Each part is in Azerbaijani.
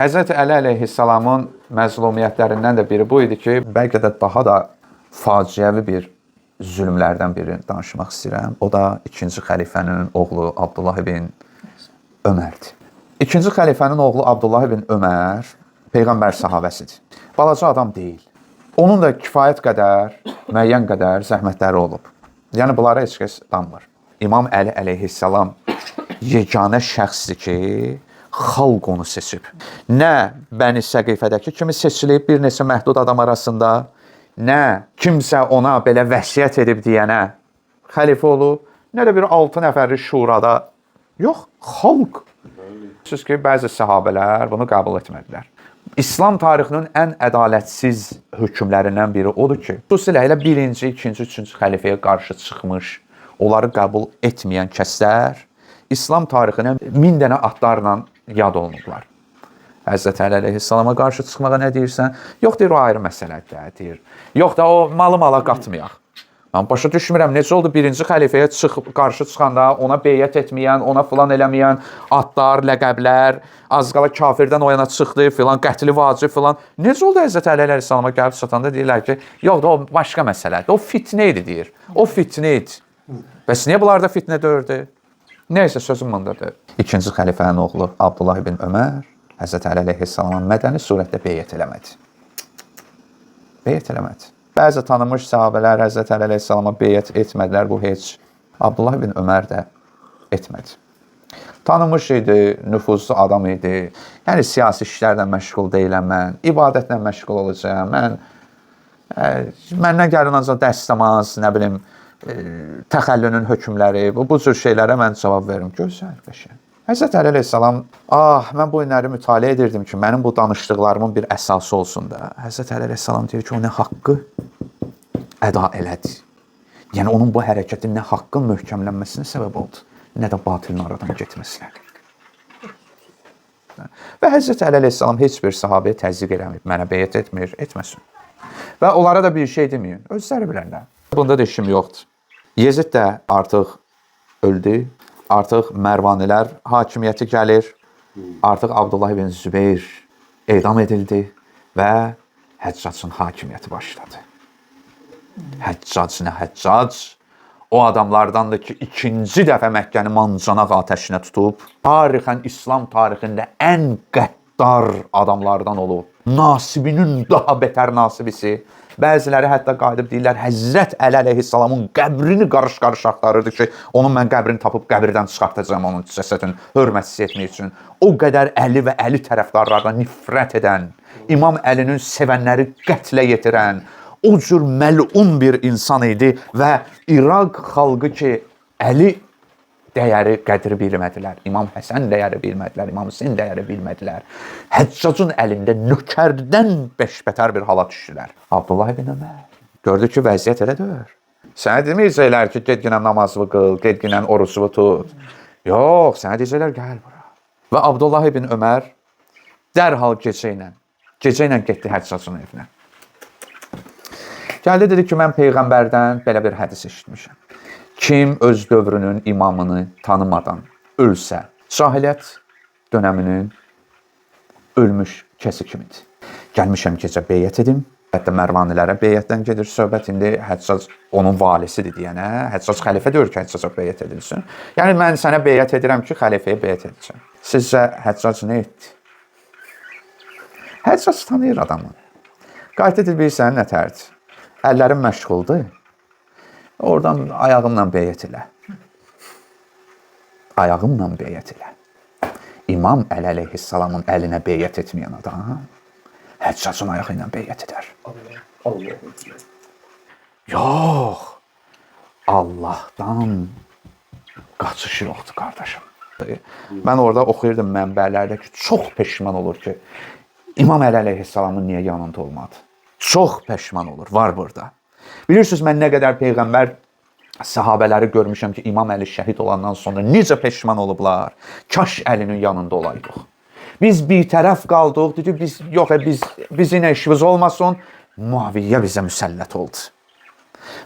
Həzrəti Əli əleyhissalamın məzlumiyyətlərindən də biri bu idi ki, bəlkə də daha da faciəvi bir zülmlərdən birini danışmaq istəyirəm. O da ikinci xəlifənin oğlu Abdullah ibn Ömərdir. İkinci xəlifənin oğlu Abdullah ibn Ömər peyğəmbər səhabəsidir. Balaca adam deyil. Onun da kifayət qədər, müəyyən qədər zəhmətləri olub. Yəni bunlara heç kəs danmır. İmam Əli əleyhissalam yeganə şəxsdir ki, xalq onu seçib. Nə Bəni Səqifədəki kimi seçilib bir neçə məhdud adam arasında, nə kimsə ona belə vəsiyyət edib deyənə xəlifə olub, nə də bir 6 nəfərlik şurada. Yox, xalq. Siz ki, bəzi səhabələr bunu qəbul etmədilər. İslam tarixinin ən ədalətsiz hökmlərindən biri odur ki, xüsusilə elə birinci, ikinci, üçüncü xəlifəyə qarşı çıxmış, onları qəbul etməyən kəslər İslam tarixinə 1000 dənə adlarla yad olunublar. Həzrət Əli əleyhissalama qarşı çıxmağa nə deyirsən? Yox deyir, o ayrı məsələdir də, deyir. Yox da o malı mala qatmayaq. Mən başa düşmürəm, necə oldu birinci xəlifəyə qarşı çıxanda ona beyyət etməyən, ona filan eləməyən adlar, ləqəblər, az qala kafirdən o yana çıxdı, filan, qətli vacib filan. Necə oldu Həzrət Əli əleyhissalama gəlib çatanda deyirlər ki, yox da o başqa məsələdir. O fitnə idi deyir. O fitnə idi. Bəs niyə bunlarda fitnə döyürdü? Nəysə sözüm bundadır. İkinci xəlifənin oğlu Abdullah ibn Ömər Həzrət Əli əleyhissalama mədəni surətdə beyyət eləmədi. Beyyət eləmədi. Bəzi tanınmış səhabələr Həzrət Əli əleyhissalama beyyət etmədilər, bu heç. Abdullah ibn Ömər də etmədi. Tanınmış idi, nüfuzlu adam idi. Yəni siyasi işlərlə məşğul deyiləm mən, ibadətlə məşğul olacağam. Mən məndən gəlin ancaq dəstəmaz, nə bilim, təxəllünün hökmləri, bu cür şeylərə mən cavab verim. Gözəl, qəşəng. Həzrət Əli əleyhissalam, mən bu günləri mütaliə edirdim ki, mənim bu danışdıqlarımın bir əsası olsun da. Həzrət Əli əleyhissalam deyir ki, o nə haqqı əda elədi. Yəni onun bu hərəkəti nə haqqın möhkəmlənməsinə səbəb oldu, nə də batilin aradan getməsinə. Və Həzrət Əli əleyhissalam heç bir səhabəyə təzyiq eləmir, mənə beyyət etmir, etməsin. Və onlara da bir şey deməyin, özləri bilərlər. Bunda da işim yoxdur. Yezid də artıq öldü, artıq Mərvanilər hakimiyyəti gəlir, artıq Abdullah ibn Zübeyir edam edildi və Həccacın hakimiyyəti başladı. Həccac nə Həccac? O adamlardandır ki, ikinci dəfə Məkkəni mancanaq atəşinə tutub, tarixən İslam tarixində ən qəddar adamlardan olub. Nasibinin daha betər nasibisi. Bəziləri hətta qayıdıb deyirlər, Həzrət Əli əleyhissalamın qəbrini qarış-qarış axtarırdı ki, onun mən qəbrini tapıb qəbirdən çıxartacağam onun cəsədini hörmətsiz etmək üçün. O qədər Əli və Əli tərəfdarlarına nifrət edən, İmam Əlinin sevənləri qətlə yetirən, o cür məlun bir insan idi və İraq xalqı ki, Əli dəyəri, qədri bilmədilər. İmam Həsən dəyəri bilmədilər, İmam Hüseyn dəyəri bilmədilər. Həccacın əlində nökərdən beşbətər bir hala düşdülər. Abdullah ibn Ömər gördü ki, vəziyyət elə deyil. Sənə deməyəcəklər ki, get ginən namazını qıl, get ginən orucunu tut. Yox, sənə deyəcəklər, gəl bura. Və Abdullah ibn Ömər dərhal gecə ilə getdi Həccacın evinə. Gəldi, dedi ki, mən Peyğəmbərdən belə bir hədis eşitmişəm. Kim öz dövrünün imamını tanımadan ölsə, cahiliyyət dönəminin ölmüş kəsi kimidir. Gəlmişəm gecə beyyət edim. Hətta Mərvanilərə beyyətdən gedir söhbət. İndi Həccac onun valisidir deyənə, Həccac xəlifə deyir ki, Həccaca beyyət edilsin. Yəni mən sənə beyyət edirəm ki, xəlifəyə beyyət edəcəm. Sizcə Həccac nə etdi? Həccac tanıyır adamı. Qayıt edir, bilirsən nə tərdir? Əllərim məşğuldur. Oradan ayağımla beyyət elə. Ayağımla beyyət elə. İmam Əli əleyhissalamın əlinə beyyət etməyən adam Həccacın ayağı ilə beyyət edər. Allah. Yox. Allahdan qaçışı yoxdur qardaşım. Mən orada oxuyurdum mənbələrdə ki, çox peşman olur ki, İmam Əli əleyhissalamın niyə yanında olmadı? Çox peşman olur, var burada. Bilirsiniz, mən nə qədər peyğəmbər səhabələri görmüşəm ki, İmam Əli şəhid olandan sonra necə peşman olublar. Kaş Əlinin yanında olaydıq. Biz bir tərəf qaldıq, dedi biz yox, biz ilə işimiz olmasın. Muaviyyə bizə müsəllət oldu.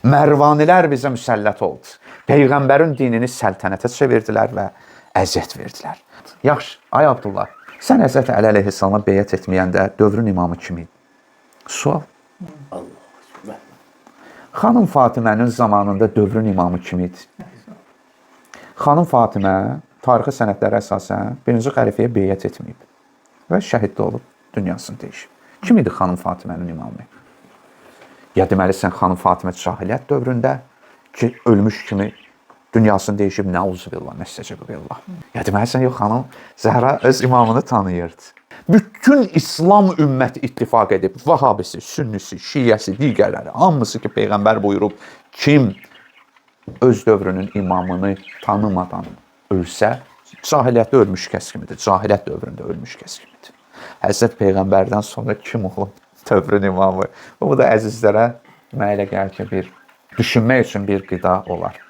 Mərvanilər bizə müsəllət oldu. Peyğəmbərin dinini səltənətə çevirdilər və əziyyət verdilər. Yaxşı, ay Abdullah, Sən Həzrət Əli əleyhissalama beyət etməyəndə dövrün imamı kim idi? Sual. Allah. Xanım Fatimənin zamanında dövrün imamı kim idi? Xanım Fatimə tarixi sənədlərə əsasən birinci xəlifəyə beyət etməyib və şəhid də olub, dünyasını dəyişib. Kim idi xanım Fatimənin imamı? Ya deməli sən xanım Fatimə cahiliyyət dövründə ki ölmüş kimi dünyasını dəyişib, nəuzubillah, nəstəcəbillah. Ya deməli sən yox, xanım Zəhra öz imamını tanıyırdı. Bütün İslam ümməti ittifaq edib, Vahabisi, Sünnisi, Şiəsi, digərləri, hamısı ki peyğəmbər buyurub, kim öz dövrünün imamını tanımadan ölsə, cahiliyyətdə ölmüş kəs kimidir. Cahiliyyət dövründə ölmüş kəs kimidir. Həzrət Peyğəmbərdən sonra kim olub dövrün imamı? Bu da əzizlərə mənə elə gəlir ki, bir düşünmək üçün bir qida olar.